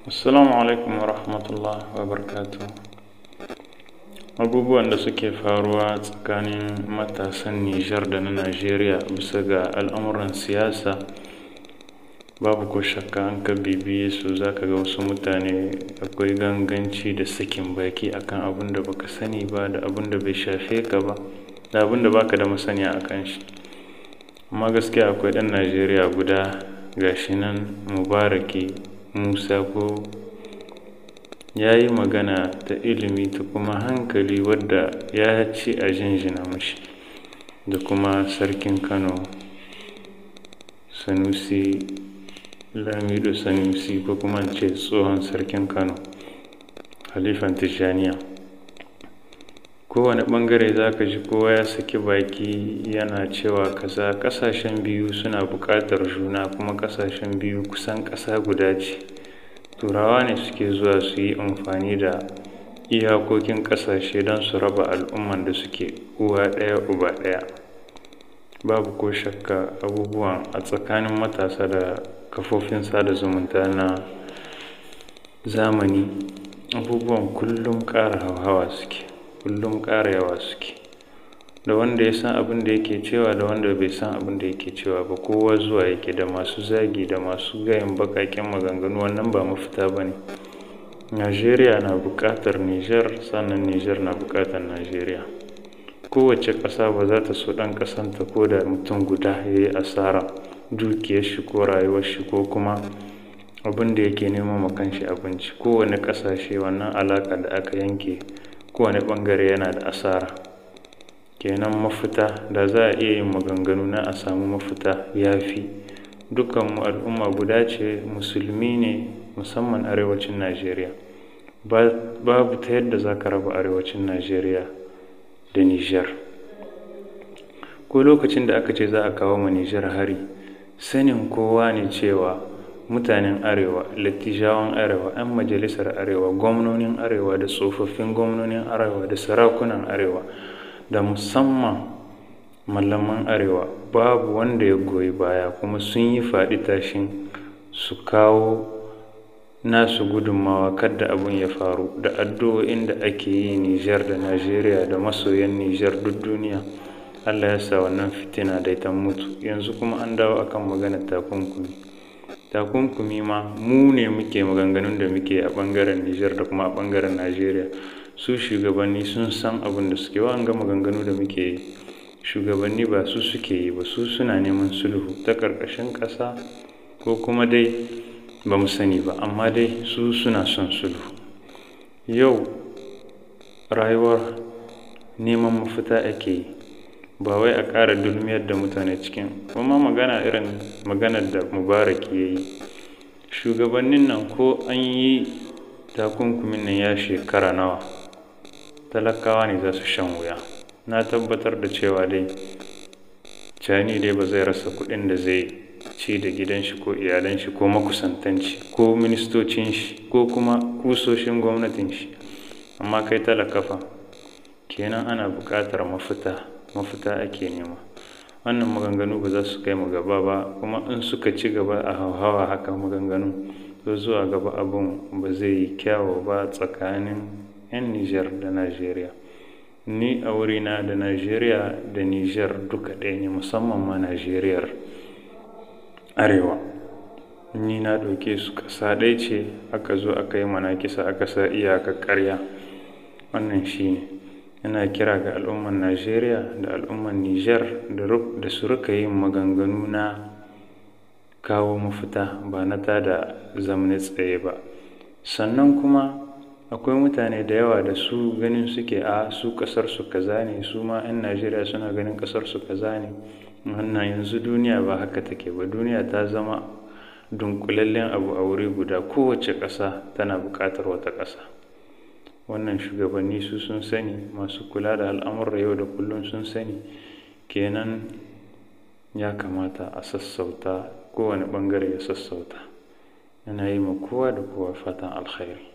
Assalamu alaikum wa rahmatullah wa barakatuh. Abubuwan da suke faruwa tsakanin matasan Nijar da na Najeriya bisa ga al'amuran siyasa, babu ko shakka an ka bibiye su, za ka ga wasu mutane akwai ganganci da sakin baki akan abun da baka sani ba, da abun da bai shafe ka ba, da abun da baka da masaniya a kan shi. Amma gaskiya akwai ɗan Najeriya guda, gashi nan Mubaraki Musa, ko ya yi magana ta ilimi ta kuma hankali wadda ya ci a jinjina mashi, da kuma Sarkin Kano Sanusi Lamido Sanusi, ko kuma in ce tsohon Sarkin Kano, Halifan Tijjaniya. Kowane ɓangare za ka ji kowa ya saki baki yana cewa kaza. Ƙasashen biyu suna buƙatar juna, kuma ƙasashen biyu kusan ƙasa guda ce. Turawa ne suke zuwa su yi amfani da iyakokin ƙasashe don su raba al'umman da suke uwa ɗaya uba ɗaya. Babu ko shakka abubuwan a tsakanin matasa da kafofin sada zumunta na zamani, abubuwan kullum ƙara hauhawa suke, kullum ƙara yawa suke. Da wanda ya san abin da yake cewa da wanda bai san abin da yake cewa ba, kowa zuwa yake, da masu zagi da masu gayin baƙaƙen maganganu. Wannan ba mafita ba ne. Najeriya na buƙatar Nijar, sannan Nijar na buƙatar Najeriya. Kowace ƙasa ba za ta so ɗan ƙasanta ko da mutum guda ya yi asara dukiyar shi ko rayuwar shi ko kuma abin da yake nema ma kanshi abinci. Kowane ƙasashe, wannan alaƙa da aka yanke, kowane ɓangare yana da asara. Kenan mafita da za a iya yin maganganu na a samu mafita ya fi. Dukkanmu al'umma guda ce, Musulmi ne, musamman arewacin Najeriya. Babu ta yadda za ka raba arewacin Najeriya da Nijar. Ko lokacin da aka ce za a kawo ma Nijar hari, sanin kowa ne cewa mutanen arewa, lattijawan arewa, 'yan majalisar arewa, gwamnonin arewa da tsofaffin gwamnonin arewa da sarakunan arewa da musamman malaman arewa, babu wanda ya goyi baya, kuma sun yi faɗi tashin su kawo nasu gudunmawa kadda abun ya faru. Da addu'o'in da ake yi Nijar da Najeriya da masoyan Nijar duk duniya, Allah ya sa wannan fitina dai ta mutu. Yanzu kuma an dawo akan maganar takunkumi. Takunkumi ma mu ne muke maganganun da muke a ɓangaren Nijar da kuma a ɓangaren Najeriya. Su shugabanni sun san abin da suke. Wa'anga maganganu da muke yi, shugabanni ba su suke yi ba. Su suna neman sulhu ta ƙarƙashin ƙasa ko kuma dai ba mu sani ba, amma dai su suna son sulhu. Yau rayuwar neman mafita ake yi, ba wai a ƙara dulmiyar da mutane cikin. Kuma magana irin maganar da Mubarak ya yi, shugabannin nan, ko an yi takunkumin nan ya shekara nawa, talakawa ne za su shan wuya. Na tabbatar da cewa dai Cani dai ba zai rasa kuɗin da zai ci da gidan shi ko iyalan shi ko makusantan shi ko ministocin shi ko kuma kusoshin gwamnatin shi, amma kai talaka fa? Kenan ana buƙatar mafita, mafita ake nema. Wannan maganganu ba za su kai mu gaba ba, kuma in suka ci gaba a hauhawa haka maganganu, to zuwa gaba abun ba zai yi kyawu ba tsakanin 'yan Nijar da Najeriya. Ni a wurina da Najeriya da Nijar duka ɗaya ne, musamman ma Najeriyar arewa. Ni na ɗauke su ƙasa ɗaya ce. Aka zo aka yi mana kisa, aka sa iyakar ƙarya. Wannan shi ne. Ina kira ga al'ummar Najeriya da al'ummar Nijar da su rika yin maganganu na kawo mafita, ba na tada zamne tsaye ba. Sannan kuma akwai mutane da yawa da su ganin suke a su ƙasar su kaza ne, su ma 'yan Najeriya suna ganin ƙasar su kaza ne. Wannan yanzu duniya ba haka take ba. Duniya ta zama dunƙulallen abu a wuri guda. Kowace ƙasa tana buƙatar wata ƙasa. Wannan shugabanni su sun sani, masu kula da al'amuran yau da kullum sun sani. Kenan ya kamata a sassauta, kowane ɓangare ya sassauta. Ina yi ma kowa da kowa fatan alkhairi.